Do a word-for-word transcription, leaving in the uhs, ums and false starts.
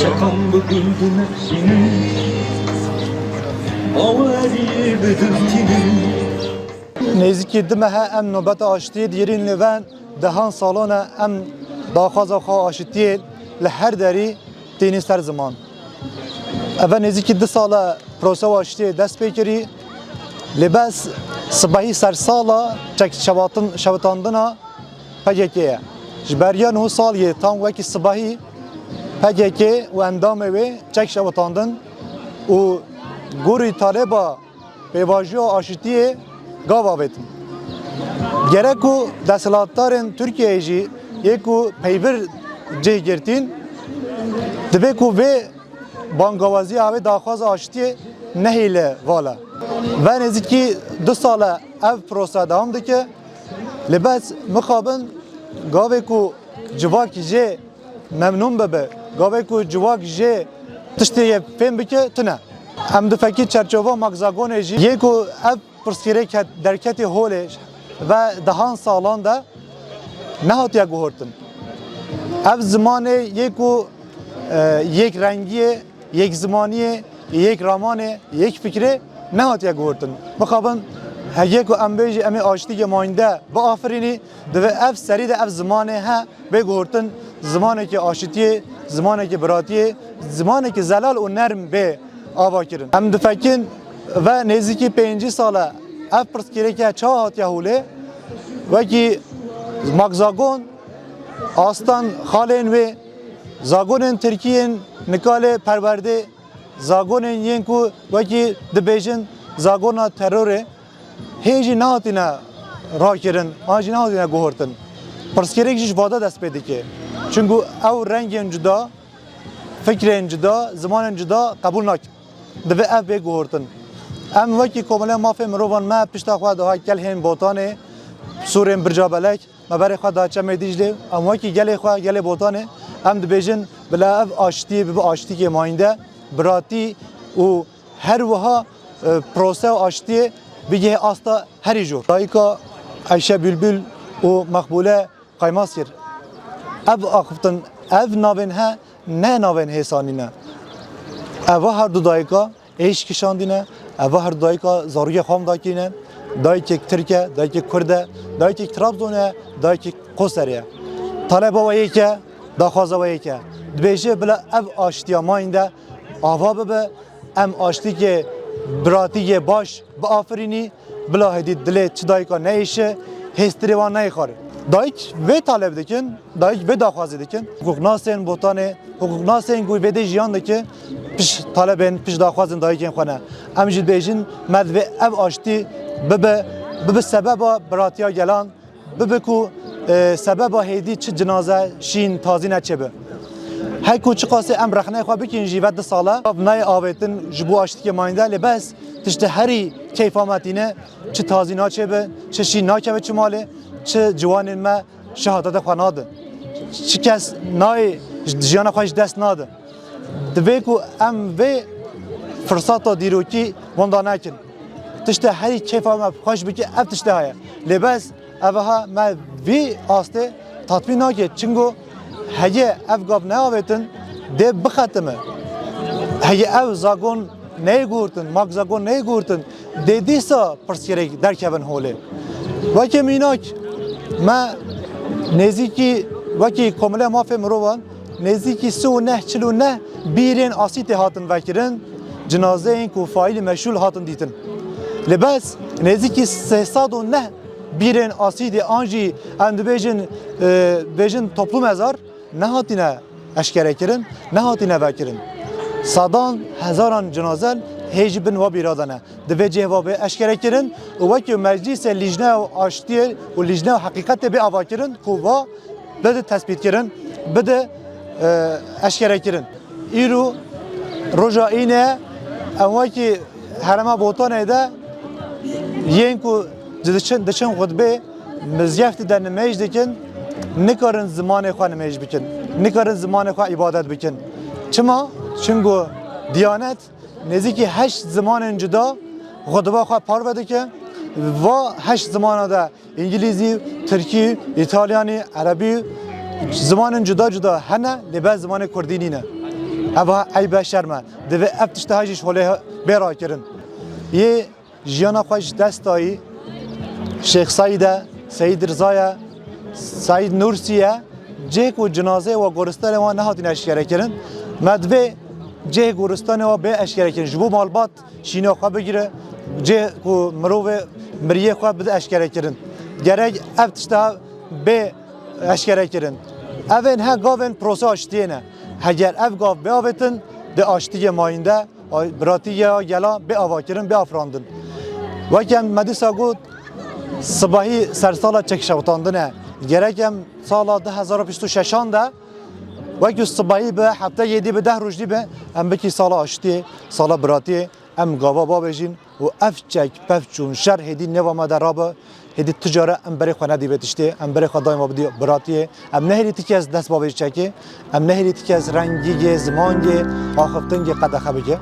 Çakan bugün bu nefsinin awariyê bi dil tînin. Nêzîkî du mehe em nobeta aştiyê diyirîn, lê ve dehan salan e em daxwaza xwe aşitiyê li her derî tînî ser ziman. Eve nêzîkî du sal e prosewa aştiyê dest pê kirî, lê bes sibehî sersala çek şewatin-, şewitandina P K K ye. Ji beriya nû sal yê tam wekî sibahî P K K û endamê wê çek şewitandin û gorî taleba pêvajoya aşitiyê gav avêtin. Gerek ku desthilatdarên Tirkiyeyê jî yê ku peywir cih girtîn, divê ku vê bangawazî, avê daxwaza aştiyê nehêle vala. Ve nêzîkî du sal e ev prose dewam dike. Lê bes mixabin gavê ku civak jê memnûn bibe, gavê ku civak jê tiştê yê fêm bike, tune. Em difekî çerçova Magzagonê jî yê ku ev pirsgirêk derketî holê ve dehan salan de nehatiye guhortin. Ev zimanê yê ku, e, yek rengiyê, yek zimaniyê, yek ramanê, yek fikrê nehatiye guhortin. Mixabin hegê ku em bêjî em ê aştîkê mayînde biafirînî, divê ev serî de ev zimanê he bê guhortin, zimanekî aşitiyê, zimanekî biratiyê, zimanekî zelal û nerm bê ava kirin. Em difekin ve nêzîkî pêncî sal e ev pirsgirêke çawa hatiye holê, wekî Magzagon, astan xalên wê, zagonên tirkî yên nika lê perwerdê, zagonên yên ku wekî dibêjin zagona terorê, hê jî nehatine rakirin, an jî nehatine guhortin. Pirsgirêk jî ji vada dest pê dike. Çunku ew rengên cuda, fikrên cuda, zimanên cuda qebûl nakin. Divê ev bê guhortin. Em wekî Komeleya Mafê Mirovan me pişta xwe daha gel hên Botanê, sûrên Birca Belek, me berê xwe da Çemê Dîclê, em wekî gelê xwe, gelê Botanê, em dibêjin bila ev aştiyê bibe aştîkê mayînde, biratî û her wiha, e, proseya aştiyê bigihê asta herî jor. Dayika Eyşe Bülbül û Mexbûle Qaymasir. Ev axiftin, ev navên he, ne navên hêsanî ne. Eva her du dayika êş kişandîne, eva her du dayika zarokê xwe em dakirîne. Dayikek Tirk e, dayikek Kurd e, dayikek Trabzon e, dayikek Qoserê ye. Taleba we yek e, daxwaza we yek e. Dibêje bila ev aştiya mayînde ava bibe, em aştîkê, biratîkê baş biafirînî, bila hêdî dilê çi dayika neêşe, hêstirê wan neyê xwarê. Dayik vê taleb dikin, dayik vê daxwazê dikin. Hiqûqnasên Botanê, hiqûqnasên ku vê dê jiyan dike, piş talebên, piş daxwazên dayikên xwe ne. Em jî dibêjin, me divê ev aştî bibe, bibe sebeba biratiya gelan, bibe ku, e, sebeba hêdî çi cinaze şîn tazî neçêbe. Her ku çiqasê em rexneyê xwe bikin jî ve du sal e, ev nayê avêtin ji bo aştîkê mayînde, lê bes tiştê herî keyfa me tîne, çi tazî naçêbe, çi şîn nakeve çi malê, çi ciwanên me şehadatê xwe nadin. Çi kes nayê jiyana xwe ji dest nadin. Divê ku em vê firsata dîrokî wenda nekin. Tiştê herî keyfa me xweş bike, ev tiştê heye. Lê bes ev ha me vî astê tatmîn nake. Çingo heye ev gav neavêtin, dê bixetime. Heye ev zagon neyê guhurtin, mak zagon neyê guhurtin, dê dîsa pirsgirêk derkevin holê. Weke mînak, me nêzîkî, wekî Komeleya Mafê Mirovan, nêzîkî sî û neh, çil û neh bîrên asîtê hatin vekirin, cinazeyên ku faîlî meşûl hatin dîtin. Lê bes nêzîkî sê sed û neh bîrên asîtê an jî em dibêjin, e, bêjin toplûmezar, nehatine eşkerekirin, nehatine vekirin. Sedan, hezaran cinaze hê jî bin wa bîra de ne. Divê cihê va bê eşkerekirin û wekî meclîsê lîjneya aştiyê û lîjneya heqîqetê bê avakirin ku va bide tespîtkirin, bide, e, eşkerekirin. Îro roja înê, em wekî herêma Botanê de yên ku diçin, diçin xutbê mizgeftî de nimêj dikin, nikarin zimanê xwe nimêj bikin, nikarin zimanê xwe îbadet bikin. Çima? Çimgo Diyanet nêzîkî heşt zimanên cuda xutba xwe parve dike. Va heşt zimana de, îngilîzî, tirkî, îtalyanî, erebî, Zimanên cuda cuda hene, lê bes zimanê kurdî nîne. Ev eyb e, şerm e. Divê ev tişta jî ji holê bê rakirin. Yê jiyana xwe ji dest dayî Şêx Seîd e, Seyîd Riza ye, Seîd Nûrsî ye. Cihê ku cinazeyê wan, goristanê wan nehatine eşkere kirin. Me divê cihê goristanê wan bê eşkere kirin. Ji bo malbat şîna xwe bigire, cihê ku mirovê miriyê xwe bide eşkere kirin. Gerek ev tişta bê eşkere kirin. Ev ên he gavên prosa aştiyê ne. Heger ev gav bê avêtin, di aştiyê mayînde, ay-, biratî ya gela bê avakirin, bê afirandin. Weke me dîsa got, sibahî sersala çekşewitandin e. Gerek em sala du hezar û bîst û şeşan de, wekî sibahî bi, hefte yêdî bi, deh roj dî bi, em bikî sala aştiyê, sala biratiyê, em gava babêjin û ev çek, pevçûn, şer hêdî nêva me de rabe, hêdî tu care em berê xwe nedî vê tiştê, em berê xwe daîma bidî biratiyê. Em nehêlî ti kes dest bavêjî çekê, em nehêlî ti kes rengîgê, zimangê, axiftingê qedexe bike.